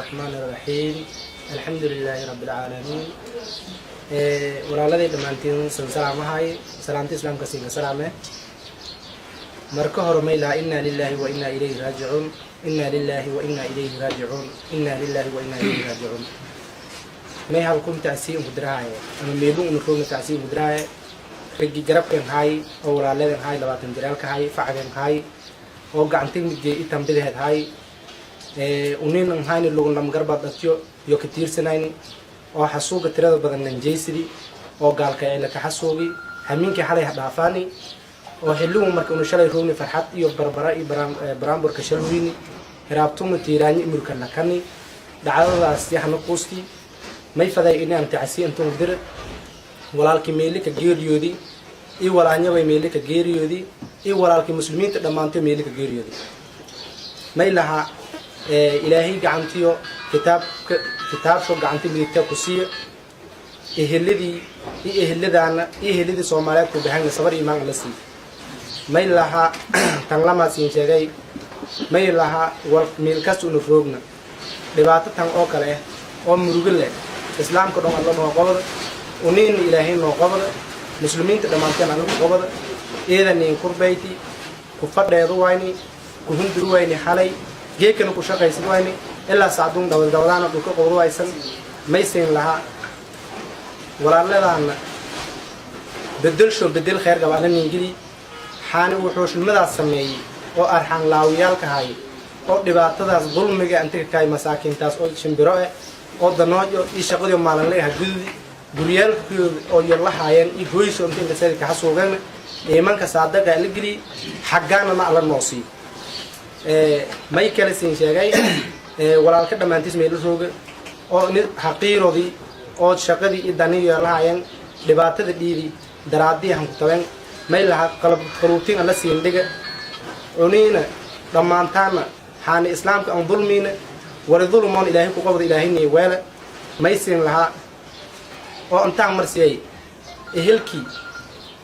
الرحمن الرحيم، الحمد لله رب العالمين. Walaaladii dhammaantiin san salaamahay, salaamta islaamka siinka salaame. Marka hore may laha: إنا لله وإنا إليه راجعون، إنا لله وإنا إليه راجعون، إنا لله وإنا إليه راجعون. May halkum tacsiin ku diraaye ama meelun una roogna tacsiin ku diraaye raggi garabkan haay oo walaaladan haay, 20 jiraalka haay, facgan haay oo gacanta midgey itan bidaheed haay, uninan hayni lugun lamgarbaad dhatiyo iyo ka tiirsanayni oo xasuuga tirada badan nanjeysidi oo gaalka ay laka xasuugi hamiinkii xalay ha dhaafaani oo xilligu marka unu shalay roogni farxad iyo barbara iyo baraamburka shalweyni hiraabtuma tiiraanyi imurka lakani dhacdadaas yaxna quusti. May faday inaan tacsi intun dir walaalkii meelika geeriyoodi iyo walaanyabay meelika geeriyoodi iyo walaalkii muslimiinta dhammaantoy meelika geeriyoodi. May lahaa: Ilaahay gacantiyo kitaabka kitaabsho gacanta midigta ku siiya. Eheladii iyo eheladaana iyo eheladii Soomaaliyeed ku bahangna sabar iimaan la siiy. May lahaa tan lamaad siin sheegay. May lahaa wal meelkas una roogna dhibaato tan oo kale ah oo murugo leh islaamka dhan alla noo qobada, uniina Ilaahay noo qobada, muslimiinta dhammaanteen alla ku qobada. Eedanin kurbayti ku fadheedu wayni, ku hunduri wayni, xalay geekana ku shaqaysan wayni, ilaa sacduun dhawadawadaana dhulka qowdu waysan. Maysayn lahaa: walaaladaana bedelsho bedel khayr qaba alla ningeli. Xaani wuxuu shilmadaas sameeyey oo arxaan laawiyaalka hay oo dhibaatadaas dulmiga inta ka kaay masaakiintaas oo shimbiro eh oo danoojo iyo shaqadii maalinle ah gududi guryaalkooda oo yar la haayeen iyo hooysho inta inta ka xasuugan iimanka saadaqa la geliy xaggaana ma alla noosii. May kale siin sheegay walaalka dhammaantiis meelo rooga oo xaqiiroodii oo shaqadii iyo danii yeelahaayeen dhibaatada dhiidi daraadii han ku tabeen. May laha qaluubtiin alla siin dhiga cuniina dhammaantaana xaani islaamka aan dulmiina wali dulmoon Ilaahay ku qabda, Ilaahayniy weele. May siin lahaa oo intaan marsiyay ehelkii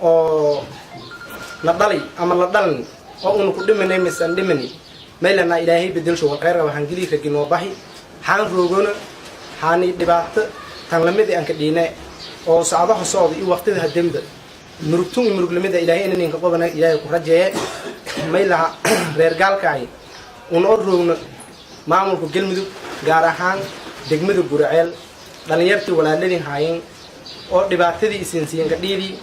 oo la dhalay ama la dhalin oo una ku dhimanay mise aan dhimani. May lanaa: Ilaahay bedelsho wal khayr qaba hangeli ragi noo bahi xaan roogona xaani dhibaato tan lamid aan ka dhiine oo socdaha socda iyo waqtida hademba murugtun iyo muruglamida Ilaahay ina ninka qobana Ilaahay ku rajeeye. May laha reer gaalkaay una oo roogno maamulka Galmudug, gaar ahaan degmada Guraceel, dhallinyartii walaaladii haayeen oo dhibaatadii isinsiiyan kadhiidii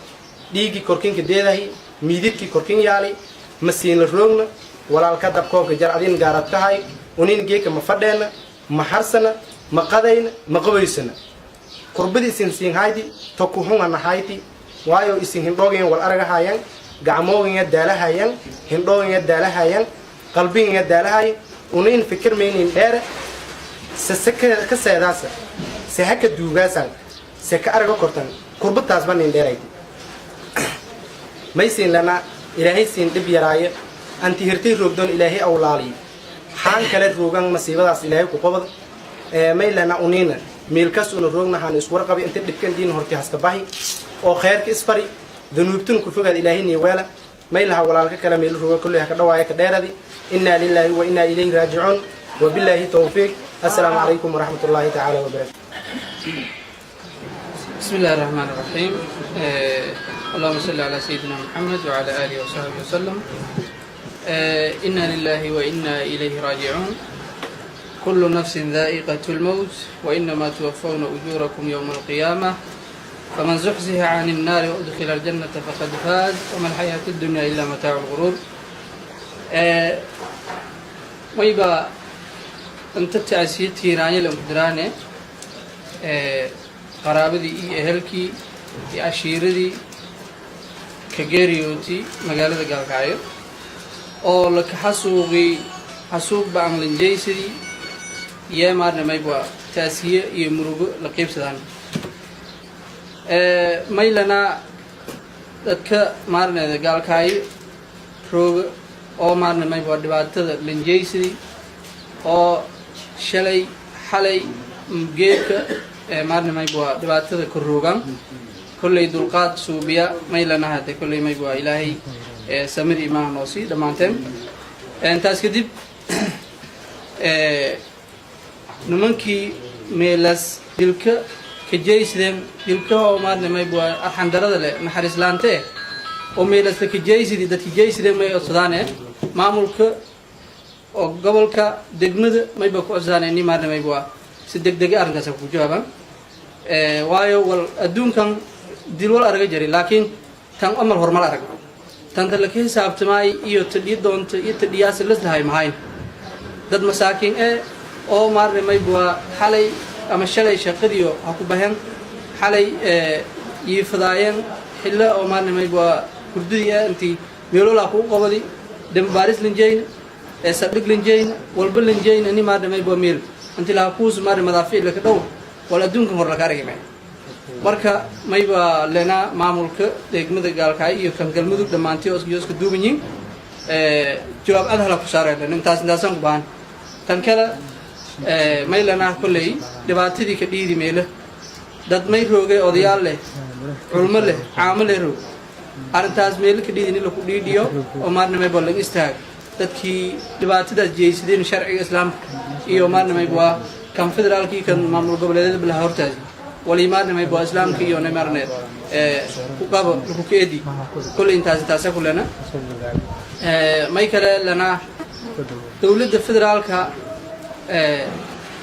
dhiiggii korkinka deedahi miididkii korkin yaali ma siinla roogna. Walaalka dabkoobka jar adin gaarad kahay unin geeka ma fadheena, ma harsana, ma qadayna, ma qabaysana. Kurbadii isin siin hayti tokuhunga nahayti, waayo isin hindhoogayan wal aragahayan, gacmooganya daalahayan, hindhooganya daalahayan, qalbiganya daalahay. Unin fikir maynin dheere sese ka seedaasa se haka duugaasan se ka araga kortan kurbataasba nin dheerayti. May siin lana: Ilaahay siin dhib yaraaye. Anti hirtay roogdoon Ilaahay awlaaliy xaan kale roogan masiibadaas Ilaahay ku qobad. May lana uniina meelkaas una roogna haan iswarqabi inta dhibkan diin horti haska bahi oo khayrka isfari, danuubtun ku fogaad, Ilaahay nii weela. May laha walaalka kale meel rooga kulley haka dhawaaya ka dheeradi. إنا لله وإنا إليه راجعون، وبالله التوفيق. السلام عليكم ورحمة الله تعالى وبركاته. بسم الله الرحمن الرحيم. اللهم صل على سيدنا محمد وعلى آله وصحبه وسلم. إنا لله وإنا إليه راجعون. كل نفس ذائقة الموت وإنما توفون أجوركم يوم القيامة، فمن زحزح عن النار وأدخل الجنة فقد فاز، وما الحياة الدنيا إلا متاع الغرور. Mayba inta tacsiye tiiraanya lankudiraane qaraabadii iyo ehelkii iyo ashiiradii ka geeriyootay magaalada Gaalkacyo oo laka xasuuqi xasuuq ba aan lanjaysadii yee maarna mayba taasiye iyo murugo la qiibsadaan. Maylana dadka maarneeda Gaalkacyo rooga oo maarna mayba dhibaatada lanjaysadii oo shalay xalay geedka maarna mayba dhibaatada ka roogaan kolley dulqaad suubiya. Maylana hade kolley mayba Ilaahay samir imaan noo sii dhammaanteen. Taas kadib Nimankii meelas dilka kajaysideen, dilka oo maarne mayba arxandarada leh, naxariis laante eh oo meelasla kajaysidi, dadki jaysideen may codsadaane maamulka oo gobolka, degmada mayba ku codsadaane ni maarne mayba si degdega arrinkaas ku jawaabaan. Waayo wal adduunkan dil wal araga jari, laakiin tan amal hormal arag tanta laka xisaabtamaay iyo tadhiyi doonta iyo tadhiyaasa laslahay mahayn. Dad masaakiin eh oo maarne mayba xalay ama shalay shaqadiyo ha ku baxeen, xalay yiifadaayeen xillo oo maarne mayba hurdadii ah intii meeloolaa kugu qabadi, dembaaris lanjeyn, saldhig lanjeyn, walba lanjeyn, ani maarne mayba meel intii laha kuus maarne madaafiic laka dhow wal adduunkan hor laka aragi may. Marka mayba lena maamulka degmada Gaalkacyo iyo kan Galmudug dhammaantii oo iska duuban yihiin jawaab cad hala ku saareen. Intaas intaasaan ku baahan. Tan kale may lenaa kolley dhibaatadii ka dhiidi meele dad may roogay, odayaal leh, culmo leh, caamo leh roog. Arrintaas meele ka dhiidi in laku dhiidhiyo oo maarna mayba laga istaag dadkii dhibaatadaas jeysadeen, sharciga islaamka iyo maarna mayba waa kan federaalkii, kan maamul goboleedyada bilaha hortaasi wali maarna mayba islaamka iyo namarne ku qabo laku keedi. Kolley intaas intaasa ku lena. May kale lanaa dowladda federaalka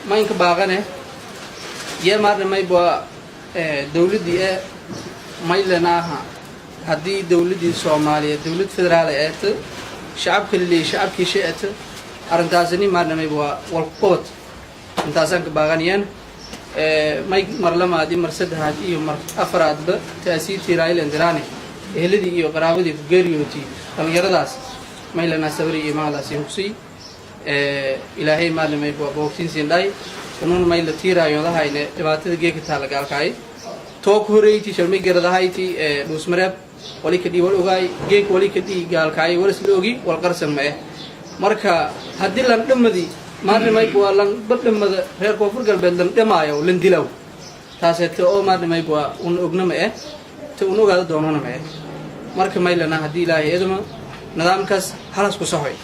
ma inka baaqane yee maarna mayba dowladdii e may lanaaha haddii dowladdii Soomaaliyeed dowlad federaal eeta, shacabka laleeyay shacabkii sha-eta, arrintaasini maarna mayba waa walqobod. Intaasaan ka baaqanayaan. May mar lamaad iyo mar saddexaad iyo mar afaraadba taasiirtii raailan diraane eheladii iyo qaraabadii ku geeriyootay dhallinyaradaas may lanaa sabri iyo maalaasiin kusii Ilaahay maarna mayba boogtiin siin dhaay. Unuun may la tiiraayodahayne dhibaatada geeka taala gaalkaay too ku horeeyti shalmay garadahayti Dhuusmareeb wali ka dhii wal ogaay, geek wali ka dhii gaalkaay walis la ogi, wal qarsan ma eh. Marka haddii lan dhamadi maarna mayba waa lan badhamada reer Koonfur Galbeed lan dhamaayo lan dilaw, taaseete oo maarna mayba waa un ogna ma eh, te un ogaada doonona ma eh. Marka may lana haddii Ilaahay eduma nidaamkaas halas ku sahoy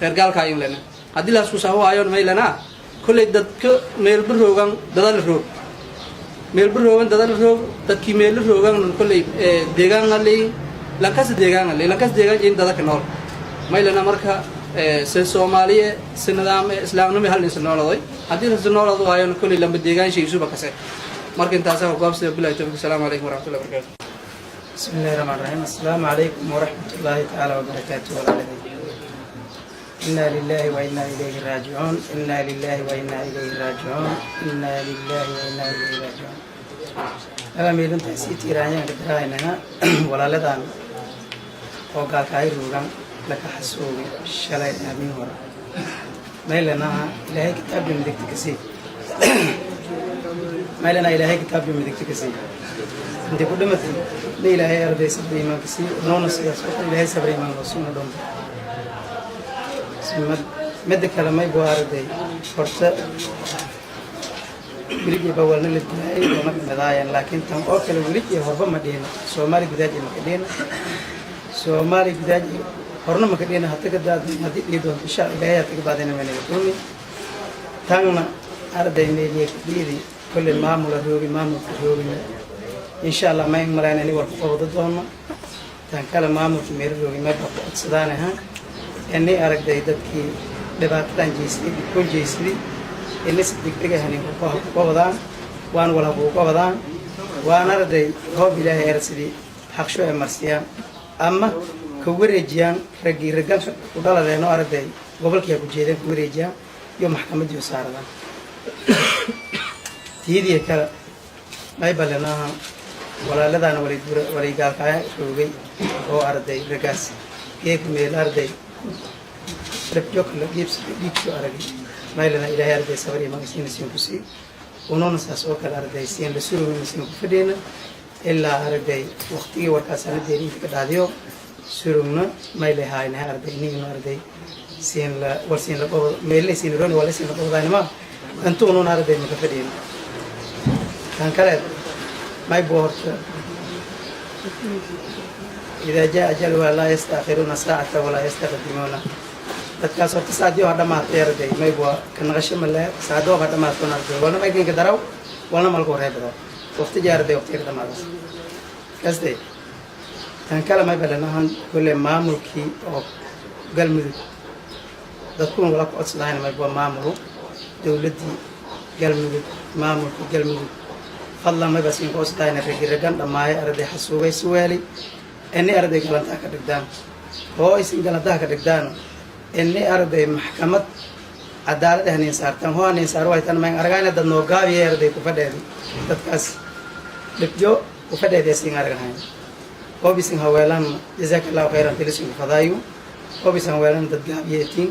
reer gaalkaayin lena, haddii lahas ku saho waayon may lanaa kolley dadka meelba roogan dadala roog, meelba roogan dadala roog, dadkii meelo roogan kolley deegaana leeyin, lankasa deegaana leey, lankas deegaan in dadaka nool may lana. Marka se Soomaaliye se nidaam islaamnimo hal insa nooladoy, haddii lasa noolado waayona kolley lamba deegaan shay isuba kase. Marka intaasaa kugaabsida. Bilahi tawfiq. Asalaamu calaykum waraxmatullahi wabarakatu. بسم الله الرحمن الرحيم. السلام عليكم ورحمة الله تعالى وبركاته. والعالمين. إنا لله وإنا إليه راجعون. إنا لله وإنا إليه راجعون. إنا لله وإنا إليه راجعون. Laba meelinta sii tiiraanyaan ka dirahaynaa walaaladan oo gaalkaay ruugan laka xasuugay shalay aamin hore. Maylanaha Ilaahay kitaabka midigta ka sii. Maylana Ilaahay kitaabka midigta ka sii. Intay ku dhimatay na Ilaahay arday sabri iimaanka sii, noona sidaas oo Ilaahay sabri iimaan noo siino dhonto. Midda kale may buu arday horta weligii ba walna la dilaayay looma dhimadaayaan, laakiin tan oo kale weligii horba ma dhihina. Soomaali gudaaji maka dhihina, Soomaali gudaaji horna maka dhihina. Hata ka daad haddii dhihi doonto insha Ilaahay hata ka baadina waynaga kulmi. Tanna arday meeliya kadhiidi kolley maamula roogi, maamulka roogina insha Allah may malayna ini war ku qabado doono. Tan kale maamulka meelo roogi may baa ku codsadaan ahaan ini aragday dadkii dhibaatadan jeysaday, dhibkoon jeysaday, ini si degdeg ahani ku qabadaan, waan wala kugu qabadaan, waan arday hoob Ilaahay ersidii xaqsho ay marsiyaan ama ka wareejiyaan raggii raggan ku dhaladeen oo aragday gobolkii ku jeedeen, ka wareejiyaan iyo maxkamaddii u saaradaan. Tiidii kale may balinaha walaaladaana waligaalkaa roogay oo arday raggaas geeka meel arday rabjoka la dhiibsada dhiigsoo aragay maylana Ilaahay arday sabar iyo magasiina siin ku sii. Ununa saas oo kale arday siin la surugna siin ku fadhiyna ilaa aragday waqtigii warkaas ana deeri inta ka dhaadiyo surugna mayle haaynahay arday inignu arday siin la war siin la qobo meelle siin roni wala siin la qobodaanima inta ununa arday maka fadhiyna. Tan kale may buu horta إذا جاء أجلها لا يستأخرون ساعة ولا يستقدمون. Dadkaas horta saadiyo ha dhamaatay, arday, mayba ka naqasho male. Saadoo ha dhamaatoon, arday, walna mayganka daraw, walna malka wareebado waqti jaa, arday, waqtiga ka dhamaadaas kaste. Tan kale may balanahan kolle maamulkii oo Galmudug dadkuna wala ku codsadahayna mayba maamulu dowladdii Galmudug, maamulka Galmudug, fadlan mayba siin ku codsadahayna ragi ragan dhammaayo, arday, xasuugay suweeli ini, arday, galantaha ka dhigdaan oo isin galantaha ka dhigdaan ini, arday, maxkamad cadaalad ah nin saartaan. Hoo nin saar waytan mayn aragayna dad noo gaabiya, arday, ku fadheedi dadkaas dhibjo ku fadheedi siin aragahayn. Oobisin haweelan, jazaaka Allahu khayran, tilisin ku fadaayu. Oobisin haweelan dad gaabiyeetiin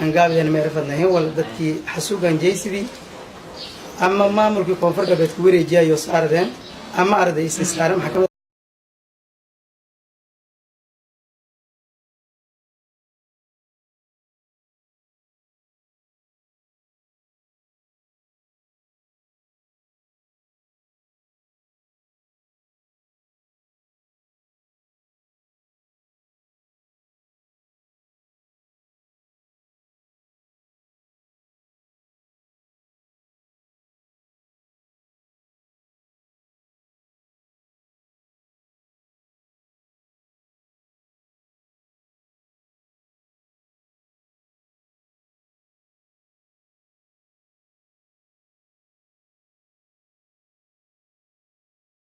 aan gaabidan meerafadnahin wala dadkii xasuugan jaysidii ama maamulkii Koonfur Galbeed ku wareejiyayo saaradeen ama, arday, isin saaran maxkamad.